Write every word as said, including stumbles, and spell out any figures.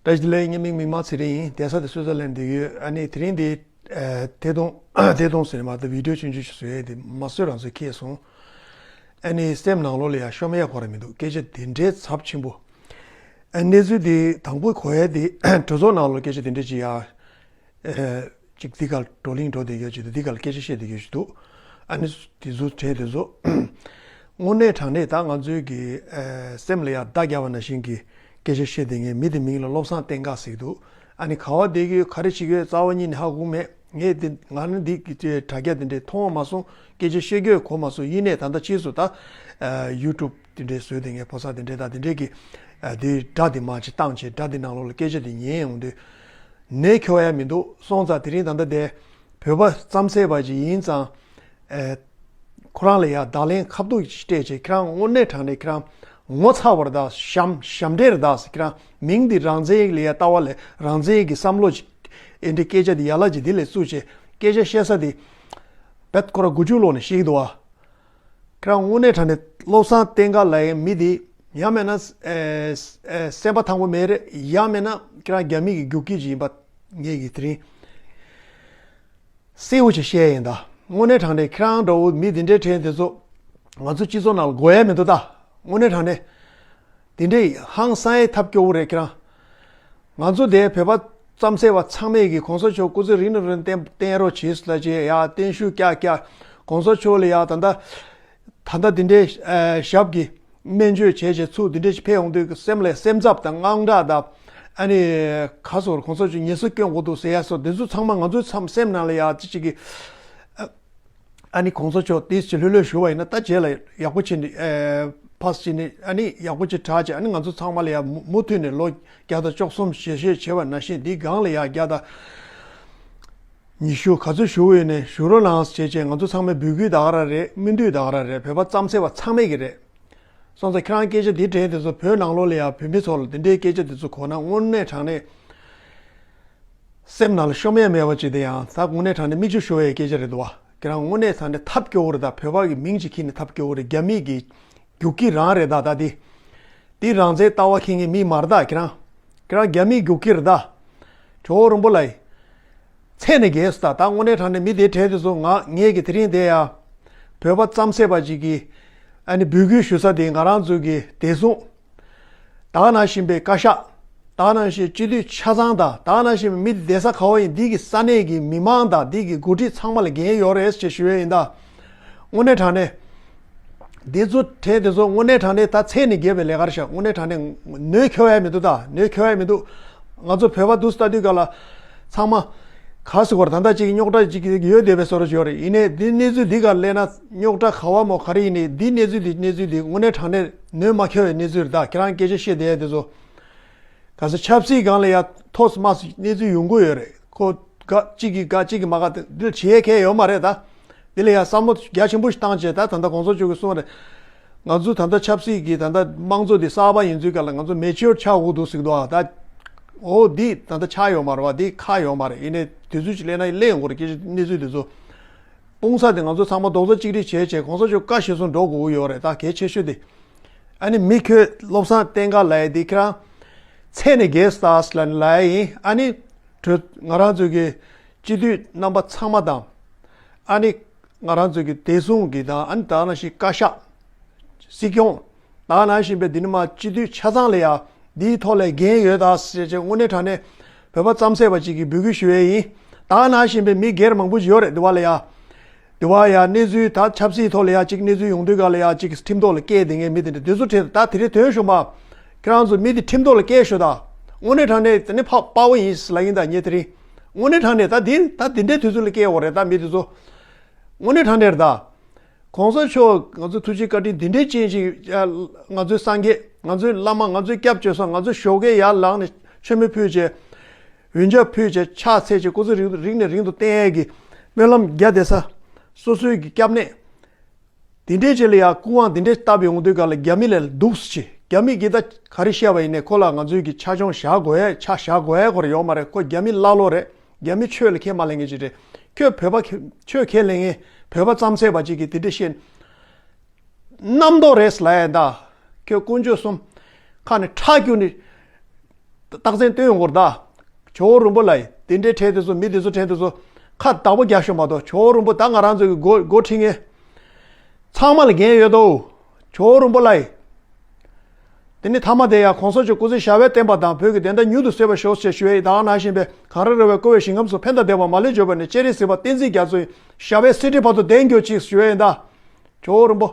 བཀྲ་ཤིས་བདེ་ལེགས། ངའི་མིང་མིག་དམར་ཚེ་རིང་ཡིན། བསྡད་ས་དེ་སུའི་ཙར་ལན་བསྡད་ཡོད། ཨ་ནི་དེ་རིང་འདི་ཨ་ཐད་གཏོང་ཐད་གཏོང་ཟེར་ནས་མ་གཏོགས་བི་ཌིའོ་ཆུང་ཆུང་ཞིག་བཟོ་ཡས་དེ་མ་བཟོས་རང་བཟོས་ཁེལ་སོང་། ཨ་ནི་སེམས་ནང་ལོགས་ལ་ཡང་ཤོ་མེད་ཡ་གོ་ར་མི་འདུག། སྐད་ཆ་དེ་འདྲའི་ཚབས་ཆེན་པོ། ཨ་གནས་ཚུལ་དེ་དང་པོ་གོ་ཡ་དེ་གྲོས་ཚོགས་ནང་ལོགས་སྐད་ཆ་དེ་འདྲ་ཅིག་ཡ། ཨ་ཅིག་འདི་གར་བགྲོ་གླེང་འགྲོ་བསྡད་ཡོད་ཅིག་འདུག། འདི་གར་སྐད་ཆ་བཤད་བསྡད་ཡོད་ཅིག་འདུག། ཨ་ནི་དེ་ཚོ་དྲན་དེ་ཚོ། དངོས་གནས་དྲང་གནས་ད་ང་ཚོའི་གི་ཨ་སེམས་ལ་ཡ་མདའ་བརྒྱབ་པ་ནང་བཞིན་གི་སྐད་ཆ་བཤད་བསྡད་མཁན་མི་དེ་མིང་ལ་བློ་བཟང་བསྟན་དགའ་ཟེར་གི་འདུག། ཨ་ནི་ག་བ་བསྡད་ཀྱི་ཡོད་ག་རེ་བྱེད་ཀྱི་ཡོད་རྩ་བ་ཉིད་ནས་ཧ་གོ་མེད། ངས་འདི་ང་ནི་འདི་གི་དྲ་རྒྱ་དེ་འདྲའི་མཐོང་བ་མ་སོང་། སྐད་ཆ་བཤད་རྒྱུ་གོ་མ་སོང་། ཡིན་ནའི་ད་ལྟ་ཕྱིས་སུ་ད་ཨ་ཡུ་ཊུབ་དེ་འདྲའི་བཟོས་དེ་ངས་ཕོ་གསར་དེ་འདྲའི་ད་དེ་འདྲའི་གི་ཨ་དེ་སྒྲ་དེ་མ་ཅིག་བཏང་བྱས་སྒྲ་དེ་ནང་ལོགས་ལ་སྐད་ཆ་དེ་ཉན་ཡོང་དུས་ནས་ཁྱོ་ཡ་མི་འདུག། སོང་ཙང་དེ་རིང་ད་ལྟ་དེ་བོད་པ་རྩམ་ཟས་པ་ཅིག་ཡིན་ཙང་ཨ་ཁོ་རང་ལ་ཡ་བརྡ་ལན་ཁ་ཐུག་ཅིག་སྤྲད་བྱས། ཁྱེད་རང་དངོས་གནས་དྲང་གནས་ཁྱེད་རང་ངོ་ཚ་བ་རེད་ད། ཞམ་ཞམ་འདྲེ་རེད་ད། ཁྱེད་རང་མིང་འདི་རང་བཙན་ལ་ཡ་ལྟ་བ་ལས་རང་བཙན་གྱི་བསམ་བློ་ཅིག་ཨེ་འདྲའི་སྐད་ཆ་འདི་ཡ་ལ་ཅིག་འདི་ལས་བཙུགས་བྱས་སྐད་ཆ་བཤད་ས་འདི་བེད་ཁོ་ར་དགུ་བཅུ་ལོག་ནས་བཤད་ཀྱི་འདུག་བ། ཁྱེད་རང་དངོས་གནས་དྲང་གནས་བློ་བཟང་བསྟན་དགའ་ལབ་ཡའི་མི་འདི་ཡང་མེད་ན་ཨེ་ཨེ་སེམས་པ་ཐང་པོ་མེད་རེད། ཡང་མེད་ན་ཁྱེད་རང་རྒྱ་མི་གི་རྒྱུག་ཁྱི་ཅིག་ཡིན་པ་ངེད་ཀྱིས་དེ་རིང་གསལ་བོ་ཅིག་བཤད་ཡིན་ད། དངོས་གནས་དྲང་གནས་ཁྱེད་རང་འདྲ་བོ་མི་འདི་འདྲའི་དྲན་དེ་ཚོ་ང་ཚོ་སྤྱི་ཚོགས་ནང་ལ་དགོས་ཡ་མི་འདུག་ད། དངོས་གནས་དྲང་གནས། དེ་འདྲའི་ཧང་སང་ཡའི་ཐབས་སྐྱོ་བོ་རེད་ཁྱེད་རང་། ང་ཚོ་དེ་བོད་པ་རྩམ་ཟས་པ་ཚང་མས་ཀྱི་གོང་ས་མཆོག་སྐུ་ཚེ་རིང་ནས་རིང་བརྟན་བརྟན་རོགས་བྱེད་ཟེར་ལ་བྱེད་ཡ་བརྟན་བཞུགས་བཀྱག་བཀྱག། གོང་ས་མཆོག་ལ་ཡ་ད་ལྟ་ད་ལྟ་དེ་འདྲའི་ཨ་ཞབས་ཀྱི་སྨན་བཅོས་བྱས་བྱས་ཚུར་དེ་འདྲ་ཞིག་ཕེབས་ཡོང་དུས་སེམས་ལ་སེམས་འཚབ་དང་དངངས་སྐྲག་དང་། ཨ་ནི་ཁ་སོར་གོང་ས་མཆོག་ཉེས་གསོག་སྐྱོན་དགོས་འདུག་ཟེར་ཡ་སོགས་དེ་ཚོ་ཚང་མ་ང་ཚོའི་མཚམས་སེམས་ནང་ལ་ཡ་ཅི་ཅིག་གི་ཨ་ནི་གོང་ས་མཆོག་དེ་ཅི་ལྷོད་ལྷོད་ཞུ་བ་ཡིན་ན་ད་རྗེས་ལ་ཡག་པོ་བྱས་ནས་ཨ་ཕ་སི་བྱས་ནས་ཨ་ནི་ཡག་པོ་ཅིག་དྲག་ཅིག་ཨ་ནི་ང་ཚོ་ཚང་མ་ལ་ཡ་མུ་མུ་མཐུད་ནས་ལོ་བརྒྱ་དང་བཅུ་གསུམ་ཞལ་བཞེས་བྱས་པ་ནང་བཞིན་འདི་སྒང་ལ་ཡ་བརྒྱ་དང་ཉི་ཤུ་ག་ཚོད་ཞུ་འོས་ནས་ཞུ་རོགས་གནང་ཟེར་བྱས་ང་ཚོ་ཚང་མའི་འབོད་སྐུལ་ད་ག་རང་རེད། སྨོན་འདུན་ད་ག་རང་རེད། བོད་པ་རྩམ་ཟས་པ་ཚང་མས་ཀྱི་རེད། སོང་ཙང་ཁྱེད་རང་སྐད་ཆ་འདི་དྲན་དེ་ཚོ་བོད་ནང་ལོགས་ལ་ཡང་བོད་མི་ཚོ་ལ་འདི་འདྲའི་སྐད་ཆ་འདི་ཚོ་གོ་ན་དངོས་གནས་དྲང་གནས་སེམས་ནང་ལ་ཤོམ་ཡས་མེད་པ་ཅིག་དེ་ཡང་ད་དངོས་གནས་དྲང་གནས་མིག་ཆུ་ཤོར་བའི་སྐད་ཆ་རེད་འདུག་བ། ཁྱེད་རང་དངོས་གནས་དྲང་གནས་ཐབས་སྐྱོ་བོ་རེད། ད་བོད་པ་གི་མིང་ཅིག་ཁྱེར་ནས་ཐབས་སྐྱོ་བོ་རེད། རྒྱ་མི་གི་རྒྱུག་ཁྱི་རང་རེད། ད་ད་འདི་འདི་རང་བཙན་ལྟ་བ་ཁྱེར་མཁན་མི་མ་རེད། ད་ཁྱེད་རང་ཁྱེད་རང་རྒྱ་མིའི་རྒྱུག་ཁྱི་རེད་ད། ཇོ་བོ་རིན་པོ་ལགས། ཚད་ནས་བརྒལ་སོང་ད། ད་དངོས་གནས་དྲང་གནས་མི་དེ་གྲས་དེ་ཚོ་ང་ངས་ཀྱི་དེ་རིང་དེ་ཡ་བོད་པ་རྩམ་ཟས་པ་ཅིག་གིས་ཨ་ནི་འབོད་སྐུལ་ཞུ་ས་དེ་ང་རང་ཚོ་གི་བདེ་སྲུང་། ད་ག་ནང་བཞིན་པའི་བཀའ་ཤག་ད་ག་ནང་བཞིན་སྤྱི་འཐུས་ཆ་ཚང་དང་ད་ག་ནང་བཞིན་པའི་མི་དེ་བསྡད་ས་ག་བ་ཡིན་འདི་གི་ས་གནས་ཀྱི་མི་མང་དང་འདི་གི་འགོ་ཁྲིད་ཚང་མ་ལ་འགན་ཡོད་རེད་ཅེས་ཞུ་ཡས་ཡིན་ད། དངོས་གནས་དྲང་གནས། འདི་ཚོ་གྲས་དེ་ཚོ་དངོས་གནས་དྲང་གནས་ད་ཚད་ནས་བརྒལ་བའི་ལས་ཀ་རེད་ཤག། དངོས་གནས་དྲང་གནས་གནོད་འཁེལ་བ་ཡ་མི་འདུག་ད། གནོད་འཁེལ་བ་ཡ་མི་འདུག། ང་ཚོ་བོད་པ་འདུག་ལྟ་དུས་ག་ལ་ཚང་མ་ག་སི་གོར་ད་ལྟ་ཅིག་རྙོག་དྲ་ཅིག་ཡོད་བསྡད་པའི་བཟོ་འདྲ་ཅིག་ཡོད་རེད། ཡིན་ནའི་འདི་གནས་ཚུལ་འདི་གར་སླེབས་ན་རྙོག་དྲ་ག་བ་མོ་ག་རེ་ཡིན་ནའི་འདི་གནས་ཚུལ་འདི་གནས་ཚུལ་འདི་དངོས་གནས་དྲང་གནས་གནོད་མ་འཁེལ་བའི་གནས་ཚུལ་རེད་ད། ཁྱེད་རང་སྐད་ཆ་བཤད་བསྡད་ཡ་དེ་ཚོ། ག་ས་ཆབ་སྲིད་སྒང་ལ་ཡ་ཐོག་མ་སུ་གནས་ཚུལ་ཡོང་གི་ཡོད་རེད། ཁོ་ག་གཅིག་གིས་ག་གཅིག་གིས་མ་ག་དེ་འདིར་བྱེད་མཁན་ཡོད་མ་རེད་ད། འདི་ལ་ཡ་བསམ་བློ་རྒྱ་ཆེན་པོ་ཞིག་བཏང་བྱས་ད་ད་ལྟ་གོང་ས་མཆོག་གིས་གསུངས་རེད། ང་ཚོ་ད་ལྟ་ཆབ་སྲིད་ཀྱི་ད་ལྟ་དམངས་གཙོ་འདི་གསར་པ་ཡིན་ཚུལ་ག་ལ་ང་ཚོ་མེ་ཅིའོར་ཆགས་འོག་འདུག་ཟེར་གི་འདུག་ཨ། ད་འོ་འདི་ད་ལྟ་ཆགས་ཡོད་མ་རེད་བ། འདི་ཁག་ཡོད་མ་རེད། ཡིན་ནའི་དུས་ཚོད་ཅིག་སླེབས་ན་གླེང་དགོས་རེད། སྐད་ཆ་གནས་ཚུལ་འདི་ཚོ། སྤུངས་ས་དེ་ང་ཚོ་ཚང་མ་རྡོག་རྩ་གཅིག་སྒྲིལ་བྱས་བྱས་གོང་ས་མཆོག་བཀའ་གཞིར་བཟུང་འགྲོ་དགོས་ཀྱི་ཡོད་རེད། ད་གལ་ཆེ་ཤོས་དེ། ཨ་ནི་མི་ཁྱོད་བློ་བཟང་བསྟན་དགའ་ལབ་ཡ་དེ་ཁྱེད་རང་ཚད་ནས་བརྒལ་སོང་ད་ལབ་ནས་ལབ་ཡ་ཡིན། ཨ་ནི་གྲོས་ང་རང་ཚོ་གི་སྤྱི་འཐུས་རྣམ་པ་ཚང་མ་དང་། ཨ་ནི་ང་རང་ཚོ་གི་བདེ་སྲུང་གི་དང་ཨ་ནི་ད་ནང་བཞིན་བཀའ་ཤག་སྲིད་སྐྱོང་། ད་ནང་བཞིན་པའི་འདི་ནི་མ་སྤྱི་འཐུས་ཆ་ཚང་ལ་ཡ་འདིའི་ཐོག་ལ་འགན་ཡོད་ད་ཟེར་བྱས་དངོས་གནས་དྲང་གནས་བོད་པ་རྩམ་ཟས་པ་ཅིག་གིས་འབོད་སྐུལ་ཞུ་ཡས་ཡིན། ད་ནང་བཞིན་པའི་མི་སྒེར་མང་པོ་ཞིག་ཡོད་རེད། འདི་བ་ལ་ཡ། འདི་བ་ཡ་གནས་ཚུལ་ད་ཆབ་སྲིད་ཐོག་ལ་ཡ་གཅིག་གནས་ཚུལ་ཡོང་དུས་ག་ལ་ཡ་གཅིག་ཁྲིམས་ཐོག་ལ་སྐྱེལ་བསྡད་མཁན་མི་དེ་འདྲ་དེ་ཚོ་ཁྲིད་ད་དེ་རིང་དོན་ཞུ་མ། ཁྱེད་རང་ཚོ་མི་དེ་ཁྲིམས་ཐོག་ལ་སྐྱེལ་ཤོག་ད། དངོས་གནས་དྲང་གནས་དེ་ནི་ཕག་དཔའ་བོ་ཡིན་ལ་ཡིན་ད་ཉེ་དེ་རིང་། དངོས་གནས་དྲང་གནས་ད་འདི་ད་འདི་འདྲའི་དུས་ཚོད་ལ་སྐྱེལ་བ་རེད་ད་མི་དེ་ཚོ། དངོས་གནས་དྲང་གནས་རེད་ད། གོང་ས་མཆོག་ང་ཚོ་ཐུགས་རྗེ་བཀའ་དྲིན་འདི་འདྲའི་ཅན་ཞིག་ང་ཚོའི་སངས་རྒྱས་ང་ཚོའི་བླ་མ་ང་ཚོའི་སྐྱབས་བཅོལ་ས་ང་ཚོའི་ཞོགས་ཀས་ཡར་ལངས་ནས་མཆོད་མེ་ཕུལ་བྱས། འོན་ཆ་ཕུལ་བྱས་ཕྱག་འཚལ་བྱས་སྐུ་ཚེ་རིང་རིང་ནས་རིང་དུ་བརྟན་ཡས་ཀྱི་སྨོན་ལམ་རྒྱ་བསྡད་ས། སོ་སོའི་གི་སྐྱབས་གནས། འདི་འདྲའི་ཅན་ལ་ཡ་སྐུ་དབང་འདི་འདྲའི་བཏབ་ཡོང་དུས་ག་ལ་རྒྱ་མི་ལ་སྡུག་སུ་ཆེ། རྒྱ་མི་གི་ད་ག་རེ་བཤད་པ་ཡིན་ནའི་ཁོ་ལ་ང་ཚོའི་གི་ཆ་སྦྱོང་བཞག་དགོས་ཡས་ཆ་བཞག་དགོས་ཡས་ཁོ་ར་ཡོད་མ་རེད། ཁོ་རྒྱ་མི་ཀླ་ཀློ་རེད། རྒྱ་མི་ཆོས་ལ་ཁས་མ་ལེན་མཁན་ཅིག་རེད། ཁྱོད་བོད་པ་ཁས་ཆོས་ཁས་ལེན་མཁན་བོད་པ་རྩམ་ཟས་པ་ཅིག་གིས་དེ་འདྲ་བཤད། རྣམ་རྟོག་རེད་ལབ་ཡ་ད། ཁྱོད་དཀོན་མཆོག་གསུམ་ཁ་ནས་ཁྲག་སྐྱུག་ནས་ རྟགས་མཚན་སྟོན་ཡོང་གི་རེད་ད། ཇོ་བོ་རིན་པོ་ལ་ཡིན་དེ་འདྲའི་གྲས་དེ་ཚོ་མི་དེ་ཚོ་གྲས་དེ་ཚོ་ཁ་བདག་པོ་རྒྱག་ཤོག་མ་གཏོགས། ཇོ་བོ་རིན་པོ་ད་ང་རང་ཚོ་གི་འགོ་འགོ་ཁྲིད་མཁན་ཚང་མ་ལ་འགན་ཡོད་དོ། ཇོ་བོ་རིན་པོ་ལ་ཡིན། དེ་ནི་མཐའ་མ་དེ་ཡང་གོང་ས་མཆོག་སྐུ་ཚེ་ཞབས་པད་བརྟན་པ་དང་བོད་ཀྱི་བདེན་མཐའ་མྱུར་དུ་གསལ་བར་ཤོག་ཅེས་ཞུ་ཡས་ཡིན། ད་ག་ནང་བཞིན་པའི་གངས་རི་ར་བས་བསྐོར་བའི་ཞིང་ཁམས་སུ། ཕན་དང་བདེ་བ་མ་ལུས་འབྱོར་པ་ནས། སྤྱན་རས་གཟིགས་དབང་བསྟན་འཛིན་རྒྱ་མཚོ་ཡི། ཞབས་པད་སྲིད་མཐའི་བར་དུ་བརྟན་གྱུར་ཅིག་ཞུ་ཡས་ཡིན་ད། ཇོ་བོ་རིན་པོ།